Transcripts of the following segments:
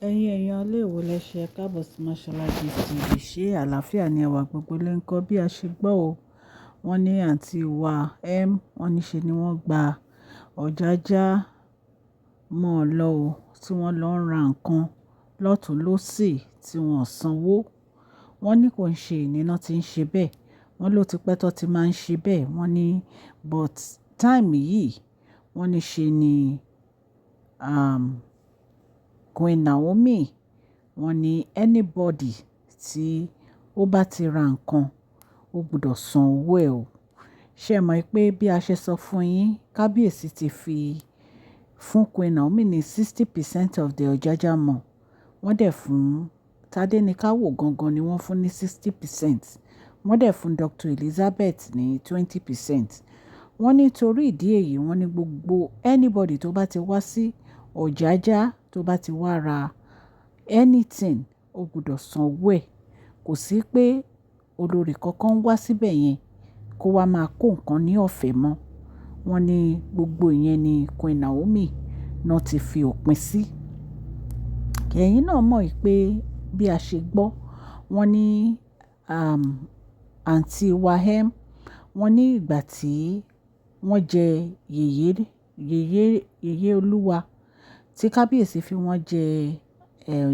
Ẹ̀yin èèyàn ilé ìwò lẹ ṣe, ẹ káàbọ̀ sí Mashola Gist TV. Ṣé àlàáfíà ni ẹwà gbogbo lè ń kọ́ bí a ṣe gbọ́ o. Wọ́n ní àǹtí wa M, wọ́n ní ṣe ni wọ́n gba Ọ̀jájá mọ́ lọ o, tí wọ́n lọ ń ra nǹkan lọ́tùn lọ́sì tí wọ́n sanwó. Wọ́n ní kò ń ṣe òní ná tí ń ṣe bẹ́ẹ̀. Wọ́n ló ti pẹ́ tó ti máa ń ṣe bẹ́ẹ̀. Wọ́n ní but time yìí, wọ́n ní ṣe ni Queen Naomi, wọ́n ní anybody tí ó bá ti ra nǹkan, ó gbọdọ̀ san owó ẹ̀ o. Ṣé ẹ mọ̀ pé bí a ṣe sọ fún yín, kábíyèsí ti fi fún Queen Naomi ní 60% of the Ojaja Mall. Wọ́n dẹ̀ fún Tadenikawo gangan ni wọ́n fún ní 60%. Wọ́n dẹ̀ fún Dr. Elizabeth ní 20%. Wọ́n ní torí ìdí èyí, wọ́n ní gbogbo anybody tó bá ti wá sí Ọ̀jájá, tó bá ti wá ra anything, ó gbọdọ̀ san owó ẹ̀. Kò sí pé olórí kankan ń wá síbẹ̀ yẹn kó wá máa kó nǹkan ní ọ̀fẹ́ mọ́. Wọ́n ní gbogbo ìyẹn ni Queen Naomi náà ti fi òpin sí. Ẹ̀yin náà mọ̀ pé bí a ṣe gbọ́, wọ́n ní àǹtí wa M, wọ́n ní ìgbà tí wọ́n jẹ yèyé, yèyé, yèyé Olúwa, tí kábíyèsí fi wọ́n jẹ,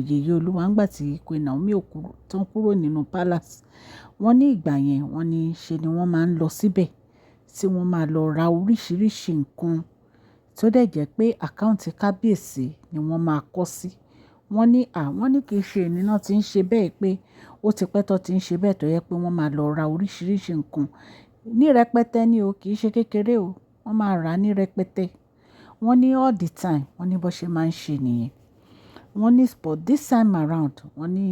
yèyé Olúwa nígbà tí Queen Naomi ò kúrò, tán kúrò nínú palace. Wọ́n ní ìgbà yẹn, wọ́n ní ṣe ni wọ́n máa ń lọ síbẹ̀ tí wọ́n máa lọ ra oríṣìíríṣìí nǹkan tó dẹ̀ jẹ́ pé account kábíyèsí ni wọ́n máa kọ sí. Wọ́n ní à, wọ́n ní kì í ṣe òní náà tí ń ṣe bẹ́ẹ̀, pé ó ti pẹ́ tó ti ń ṣe bẹ́ẹ̀, tó yẹ pé wọ́n máa lọ ra oríṣìíríṣìí nǹkan ní rẹpẹtẹ ní o, kì í ṣe kékeré o. Wọ́n máa rà ní rẹpẹtẹ. Wọ́n ní all the time, wọ́n ní bó ṣe máa ń ṣe nìyẹn. Wọ́n ní but this time around, wọ́n ní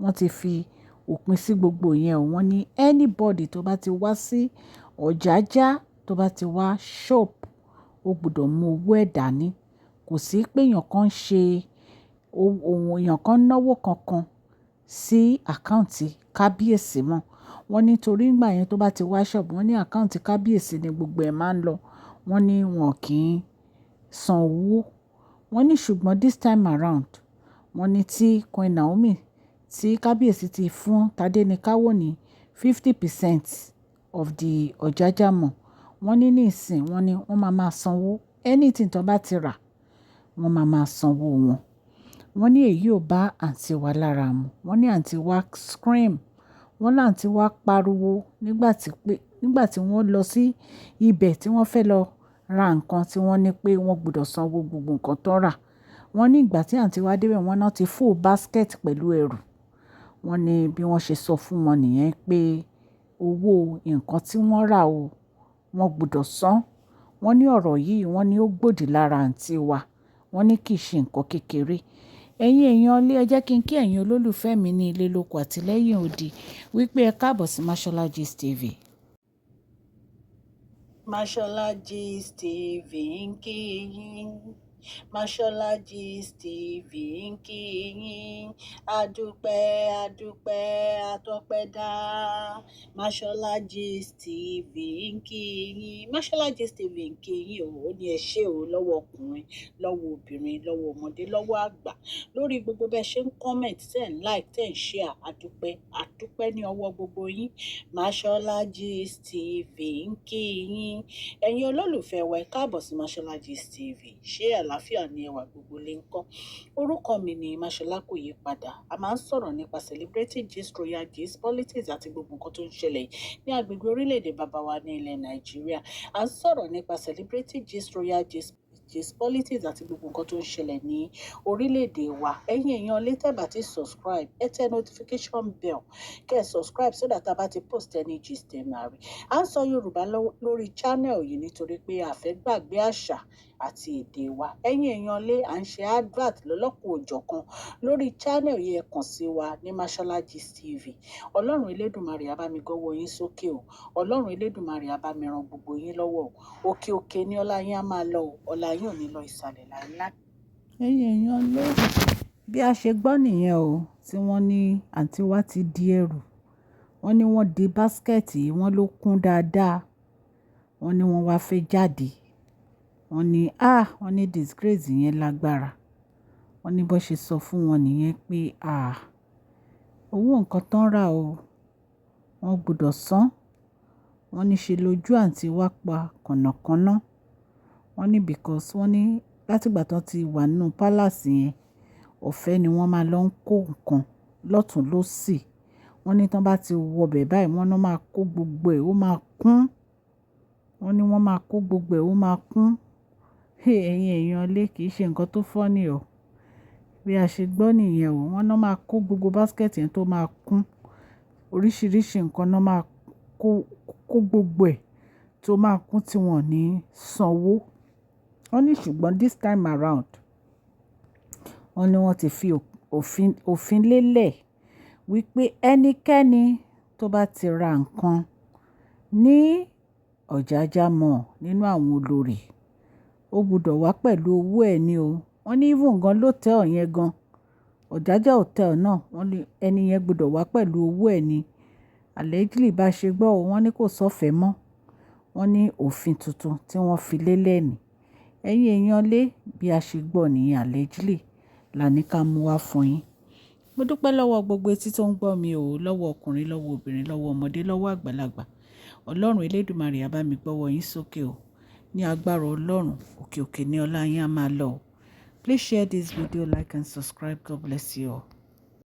wọ́n ti fi òpin sí gbogbo ìyẹn o. Wọ́n ní anybody tó bá ti wá sí Ọ̀jájá, tó bá ti wá shop, ó gbọdọ̀ mú owó ẹ̀ dání. Kò sí pé èèyàn kan ń ṣe ohun, èèyàn kan náwó kankan sí account kábíyèsí mọ́. Wọ́n ní torí ìgbà yẹn tó bá ti wá shop, wọ́n ní account kábíyèsí ni gbogbo ẹ̀ máa ń lọ. Wọ́n ní wọn kì í san owó. Wọ́n ní ṣùgbọ́n this time around, wọ́n ní tí Queen Naomi, tí kábíyèsí ti fún Tadenikawo ní 50% of the Ọ̀jájá Mall, wọ́n ní nísìn, wọ́n ní wọ́n máa máa sanwó. Anything tó bá ti rà, wọ́n máa máa sanwó wọn. Wọ́n ní èyí ò bá àǹtí wa lára mu. Wọ́n ní àǹtí wa scream. Wọ́n ní àǹtí wa pariwo nígbà tí pé, nígbà tí wọ́n lọ sí ibẹ̀ tí wọ́n fẹ́ lọ ra nǹkan tí wọ́n ní pé wọ́n gbọdọ̀ sanwó gbogbo nǹkan tó rà. Wọ́n ní ìgbà tí àǹtí wa dé bẹ̀, wọ́n náà ti full basket pẹ̀lú ẹrù. Wọ́n ní bí wọ́n ṣe sọ fún wọn nìyẹn pé owó nǹkan tí wọ́n rà o, wọ́n gbọdọ̀ san. Wọ́n ní ọ̀rọ̀ yìí, wọ́n ní ó gbòdì lára àǹtí wa. Wọ́n ní kì í ṣe nǹkan kékeré. Ẹ̀yin èèyàn ilé, ẹ jẹ́ kí n kí ẹ̀yin olólùfẹ́ mi ní ilé lóko àti lẹ́yìn odi wípé ẹ káàbọ̀ sí Mashola Gist TV. Mashola Gist TV ń kí yín. Mashola Gist TV ń kí yín. Adúpẹ́, adúpẹ́, atọ́pẹ́dá. Mashola Gist TV ń kí yín. Mashola Gist TV ń kí yín o. Ó ní ẹ ṣé o lọ́wọ́ ọkùnrin, lọ́wọ́ obìnrin, lọ́wọ́ ọmọdé, lọ́wọ́ àgbà. Lórí gbogbo bẹ́ẹ̀ ṣe ń comment, tẹ́ ń like, tẹ́ ń share. Adúpẹ́, adúpẹ́ ní ọwọ́ gbogbo yín. Mashola Gist TV ń kí yín. Ẹ̀yin olólùfẹ́ wa, ẹ káàbọ̀ sí Mashola Gist TV. Ṣé àlàáfíà ni ẹwà gbogbo lè ń kọ́? Orúkọ mi ni Mashola, kò yí padà. A máa ń sọ̀rọ̀ nípa celebrity gist, royal gist, politics àti gbogbo nǹkan tó ń ṣẹlẹ̀ ní agbègbè orílẹ̀-èdè bàbá wa ní ilẹ̀ Nàìjíríà. A ń sọ̀rọ̀ nípa celebrity gist, royal gist, gist, politics àti gbogbo nǹkan tó ń ṣẹlẹ̀ ní orílẹ̀-èdè wa. Ẹ̀yin èèyàn lè tẹ́ bá ti subscribe, ẹ tẹ notification bell kẹ́ ẹ subscribe so that a bá ti post any gist, ẹ máa rí. À ń sọ Yorùbá lórí channel yìí nítorí pé a fẹ́ gbàgbé àṣà àti èdè wa. Ẹ̀yin èèyàn lé, à ń ṣe advert lọ́lọ́kan-ò-jọ̀kan lórí channel yìí. Ẹ kàn sí wa ní Mashola Gist TV. Ọlọ́run Elédùmarè á bá mi gọ́wọ́ yín sókè o. Ọlọ́run Elédùmarè á bá mi ran gbogbo yín lọ́wọ́ o. Òkè òkè ní ọlá yín á máa lọ o. Ọlá yín ò ní lọ ìsàlẹ̀ láíláí. Ẹ̀yin èèyàn lé, bí a ṣe gbọ́ nìyẹn o, tí wọ́n ní àǹtí wa ti di ẹrù. Wọ́n ní wọ́n di basket yìí, wọ́n ló kún dáadáa. Wọ́n ní wọ́n wá fẹ́ jáde. Wọ́n ní, ah, wọ́n ní disgrace yẹn lágbára. Wọ́n ní Wọ́n ní bó ṣe sọ fún wọn nìyẹn pé, à, owó nǹkan tán rà o, wọ́n gbọdọ̀ san. Wọ́n ní ṣe lójú àǹtí wá pa kànnàkànnà. Wọ́n ní because wọ́n ní láti ìgbà tí wọ́n ti wà nínú palace yẹn, ọ̀fẹ́ ni wọ́n máa lọ ń kó nǹkan lọ́tùn lọ́sì. Wọ́n ní tí wọ́n bá ti wọ bẹ̀ báyìí, wọ́n náà máa kó gbogbo ẹ̀, ó máa kún. Wọ́n ní wọ́n máa kó gbogbo ẹ̀, ó máa kún. Hey, ẹ̀yin èèyàn lé, kì í ṣe nǹkan tó funny o. Bí a ṣe gbọ́ nìyẹn o. Wọ́n náà máa kó gbogbo basket yẹn tó máa kún. Oríṣìíríṣìí nǹkan náà máa kó, kó gbogbo ẹ̀ tó máa kún tí wọ́n ní sanwó. Wọ́n ní ṣùgbọ́n this time around, wọ́n ní wọ́n ti fi òfin, òfin lélẹ̀ wípé ẹnikẹ́ni tó bá ti ra nǹkan ní Ọ̀jájá Mall nínú àwọn olórí, ó gbọdọ̀ wá pẹ̀lú owó ẹ̀ ní o. Wọ́n ní even gan l'hotel yẹn gan, Ọ̀jájá Hotel náà, wọ́n ní ẹni yẹn gbọdọ̀ wá pẹ̀lú owó ẹ̀ ní. Allegedly bá ṣe gbọ́ o, wọ́n ní kò sọ́fẹ́ mọ́. Wọ́n ní òfin tuntun tí wọ́n fi lélẹ̀ ní. Ẹ̀yin èèyàn lé, bí a ṣe gbọ́ nìyẹn allegedly là ní ká mú wá fún yín. Mo dúpẹ́ lọ́wọ́ gbogbo etí tó ń gbọ́ mi o, lọ́wọ́ ọkùnrin, lọ́wọ́ obìnrin, lọ́wọ́ ọmọdé, lọ́wọ́ àgbàlagbà. Ọlọ́run elédùmarè á bá mi gbọ́wọ́ yín sókè o. Ní agbára Ọlọ́run, òkè òkè ní ọlá yín á máa lọ o. Please share this video, like and subscribe. God bless you all.